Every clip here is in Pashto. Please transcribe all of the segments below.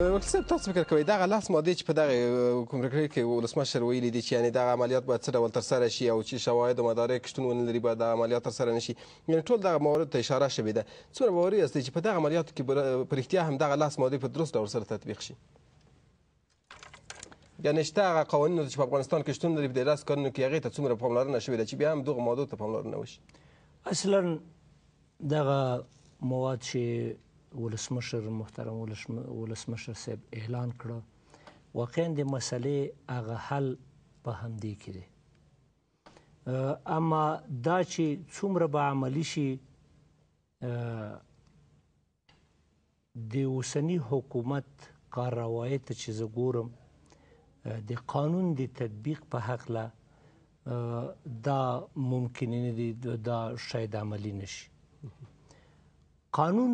وکیل صاحب، تاسو فکر کوئ دغه لس مادې چې په دغه کوم پرېکړې کې ولسمشر ویلي دي چې یعنې دغه عملیات باید څه ډول ترسره شي او چې شواهد او مدارک شتون ونه لري باید دغه عملیات ترسره نه شي، یعنې ټول دغه موارد ته اشاره شوې ده، څومره باوري یاستئ چې په دغه عملیاتو کې په رښتیا هم دغه لس مادې په درست ډول سره تطبیق شي؟ یعنې شته هغه قوانینو چې په افغانستان کې شتون لري په دې لس کلونو کې هغې ته څومره پاملرنه شوې ده چې بیا هم دغو مادو ته پاملرنه وشي؟ اصلا دغه مواد چې ولسمشر محترم ولسمشر صاحب اعلان کړه، واقعا د مسئلې هغه حل په همدې کې دی. اما دا چې څومره به عملي شي، د اوسني حکومت کارروایي ته چې زه ګورم، د قانون د تطبیق په هکله دا ممکن نه دی، دا شاید عملي نه شي. قانون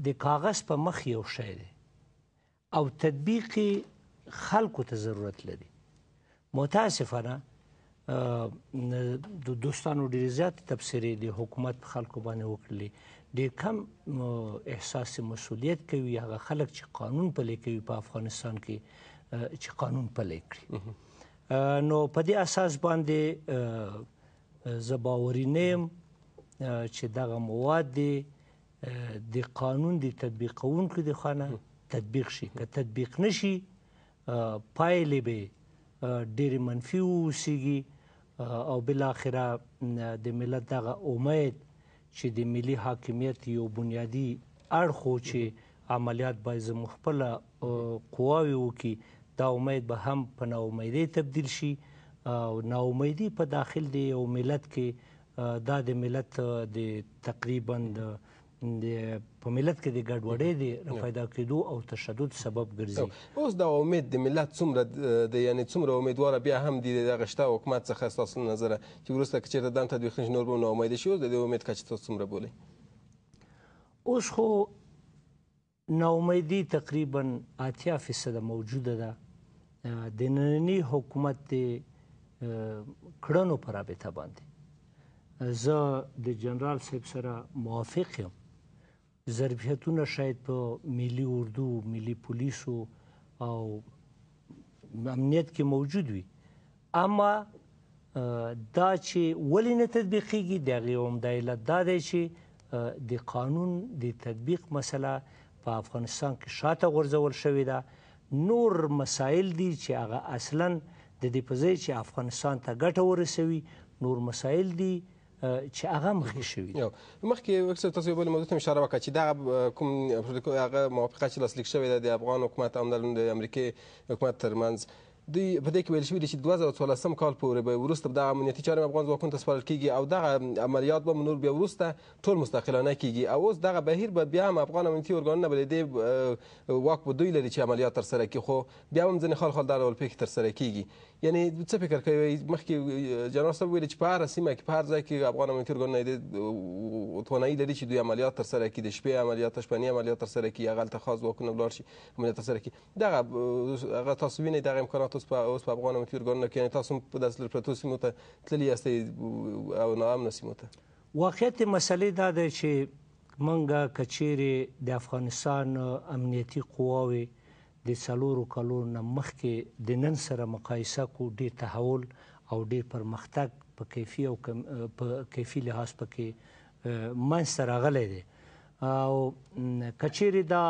د کاغذ په مخ یو شی دی او تطبیق خلکو ته ضرورت لري. متاسفانه د دوستانو ډېرې زیاتې تبصرې د حکومت په خلکو باندې وکړلې، ډېر کم احساس مسؤلیت کوي هغه خلک چې قانون پلی کوي په افغانستان کې، چې قانون پلی کړي. نو په دې اساس باندې زه باوري نه یم چې دغه مواد دې د قانون د تطبیقونکو د خوا تطبیق شي. که تطبیق نشي، پایلې به ډېرې منفي واوسېږي او بالاخره د ملت دغه امید چې د ملي حاکمیت یو بنیادي اړخ و چې عملیات باید زموږ خپله قواوې وکړي، دا امید به هم په ناامیدۍ تبدیل شي او ناامیدي په داخل د یو ملت کې دا د ملت د تقریبا په ملت کې د ګډوډۍ د پیدا کېدو او تشدد سبب ګرځي. اوس دا امید د ملت څومره دی، یعنې څومره امیدواره بیا هم دي دغه شته حکومت څخه ستاسو له نظره چې وروسته که چېرته دم تطبیق نه شي نور به هم ناامیده شي؟ اوس د دې امید کچه تاسو څومره بولئ؟ اوس خو ناامیدي تقریبا 80% موجوده ده د ننني حکومت د کړنو په رابطه باندې. زه د جنرال صاحب سره موافق یم. ظرفیتونه شاید په ملي اردو، ملي پولیسو او امنیت کې موجود وي، اما دا چې ولې نه تطبیقیږي، د هغې عمده علت دا دی چې د قانون د تطبیق مسله په افغانستان کې شاته غورځول شوې ده. نور مسایل دي چې هغه اصلا د دې په ځای چې افغانستان ته ګټه ورسوي، نور مسایل دي چې هغه مخکې شوي دي. مخکې وکیل صاحب تاسو یو بل موضوع ته اشاره وکړه چې دغه کوم هغه موافقه چې لاسلیک شوې ده د افغان حکومت او د امریکې حکومت ترمنځ، دوی په دې کې ویل شوي دي چې 2014 کال پورې به وروسته دغه امنیتي چارې افغان ځواکونو ته سپارل کېږي او دغه عملیات به نور بیا وروسته ټول مستقلانه کېږي او اوس دغه بهیر به بیا هم افغان امنیتي ارګانونه به د دې واک به دوی لري چې عملیات ترسره کړي، خو بیا هم ځینې خال خال دا ډول پېښې ترسره کېږي. یعنې څه فکر کوئ؟ مخکې جنرال صاحب ویلي چې په هره سیمه کې په هر ځای کې افغان امنیتي ارګانونه د توانایي لري چې دوی عملیات ترسره کړي، د شپې عملیات، شپني عملیات ترسره کړي، هغه هلته خاص ځواکونه ولاړ شي عملیات ترسره کړي. دغه هغه تاسو وینئ دغه امکانات اوس په افغان امنیتي ارګانونو کې، یعنې تاسو هم په داسې لرې پرتو سیمو ته تللي یاستئ او ناامنه سیمو ته؟ واقعیت مسئلې دا دی چې موږ که چیرې د افغانستان امنیتي قواوې د 4 کلونو نه مخکې د نن سره مقایسه کو، ډېر تحول او ډېر پرمختګ په کیفي او په کیفي لحاظ پکې منځته راغلی دی. او که چیرې دا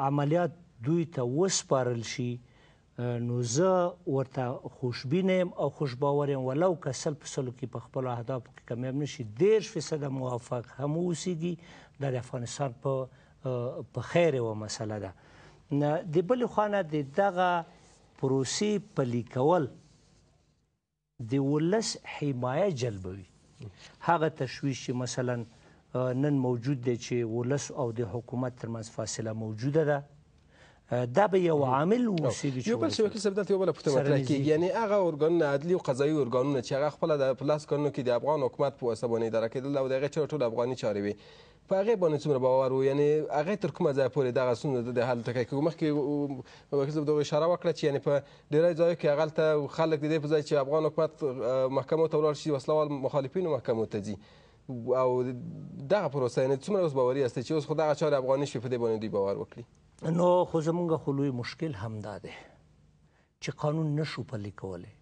عملیات دوی ته وسپارل شي، نو زه ورته خوشبینه یم او خوشباور یم، ولو که 100 په 100 کې په خپلو اهدافو کې کامیاب نه شي، 30% موفق هم واوسېږي، دا د افغانستان په خیر یوه مسله ده. د بلې خوا نه د دغه پروسې پلي کول د ولس حمایه جلبوي. هغه تشویش چې مثلا نن موجود دی چې ولس او د حکومت ترمنځ فاصله موجوده ده، دا به یو عامل واوسېږي. یو بل شی وکیل صاحب دلته یو بله پوښتنه مطرح کېږي، یعنې هغه ارګانونه عدلي او قضایي ارګانونه چې هغه خپله په لاس کارونو کې د افغان حکومت په واسطه باندې اداره کېدل او د هغې چارې ټول افغاني چارې وې، په هغې باندې څومره باور و؟ یعنې هغې تر کومه ځایه پورې دغه ستونزه د حل ټکی کېږي؟ مخکې وکیل صاحب دغه اشاره وکړه چې یعنې په ډېری ځایو کې هغلته خلک د دې په ځای چې افغان حکومت محکمو ته ولاړ شي، وسلهوال مخالفینو محکمو ته ځي او دغه پروسه یعنې څومره اوس باوري یاستئ چې اوس خو دغه چارې افغاني شوې، په دې باندې دوی باور وکړي؟ نو خو زمونږ خو لوی مشکل هم دا دی چې قانون نشو پلی کولی.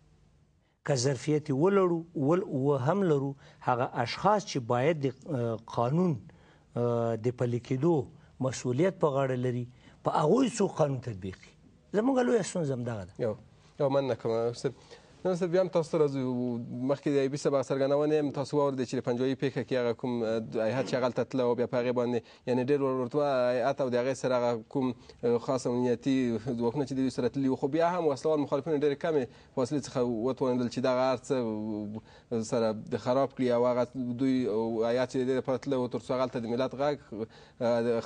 که ظرفیت ولرو ول و هم لرو، هغه اشخاص چې باید د قانون د پلي کېدو مسوولیت په غاړه لري، په هغوی څوک قانون تطبیق کړي. زموږ لویه ستونزه همدغه ده. یو مننه کوم استاد. نو استاد بیا هم تاسو ته راځو. مخکې د ایوبي صاحب څرګندونې هم تاسو واورېدې چې د پنجوايي پېښه کې هغه کوم هیئت چې هغلته تللی او بیا په هغې باندې یعنې ډېر ورته هیئت او د هغې سره هغه کوم خاص امنیتي ځواکونه چې د دوی سره تللي وو، خو بیا هم وسلهوال مخالفینو ډېرې کمې فاصلې څخه وتوانېدل چې دغه هر څه سره خراب کړي او هغه دوی هیئت چې د دې لپاره تللی و تر څو هغلته د ملت غږ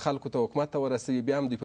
خلکو ته حکومت ته ورسوي، بیا هم دوی